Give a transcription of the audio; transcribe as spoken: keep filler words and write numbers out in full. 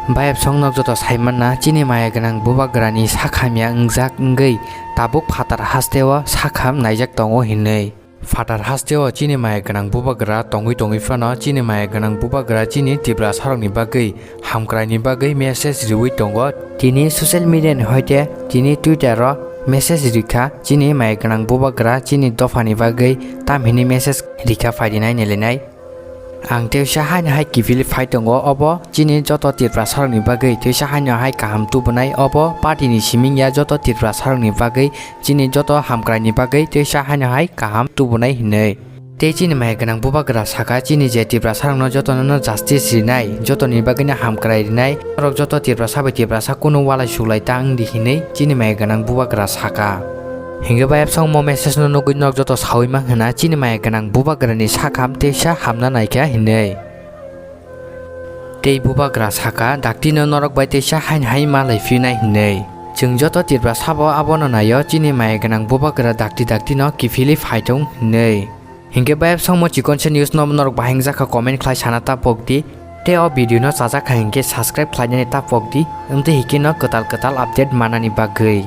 Bayapsong nok joto saimanna chini maya gwnang bubagrani sakhamya wngjak wngwi tabuk phatar hasteo sakham naijak tongo hinwi. Phatar hasteo chini maya gwnang bubagra tongwi tongwi phano chini maya gwnang bubagra chini Tiprasarokni bagwi hamkraini bagwi message riwi tongo. Tini social media ni hoite tini Twitter o message rikha chini maya gwnang bubagra chini dophani bagwi tamhini message rikha phaidi nai nailainai. Ang teisa haino hai kiphilwi phai tongo, obo chini joto Tiprasarokni bagwi teisa haino hai kaham tubunai, obo party ni siming ya joto Tiprasarokni bagwi chini joto hamkraini bagwi teisa haino hai kaham tubunai hinwi. Tei chini maya gwnang bubagra saka chini je Tiprasarokno jotono no justice rinai, jotoni bagwino hamkrai rinai, norok joto Tiprasa bai Tiprasa kunu walai suklai ta wngdi hinwi chini maya gwnang bubagra saka. Hinkhe bayapsong mo message no nugwi norok joto sawi mankhana chini maya gwnang bubagrani sakham teisa hamna naikha hinwi. Tei bubagra saka, dakti no norok bai teisa hain hai malai phinai hinwi. Chwng joto Tiprasa bo abono naio, chini maya gwnang bubagra dakti dakti no kiphilwi phai tong hinwi. Hinkhe bayapsong mo chikon se news no norok bahai wngjakha comment khlai sana ta pokdi. Tei o video no chajakha hinkhe subscribe khlainani ta pokdi. Wngtwi hinkhe no kwtal kwtal update manani bagwi.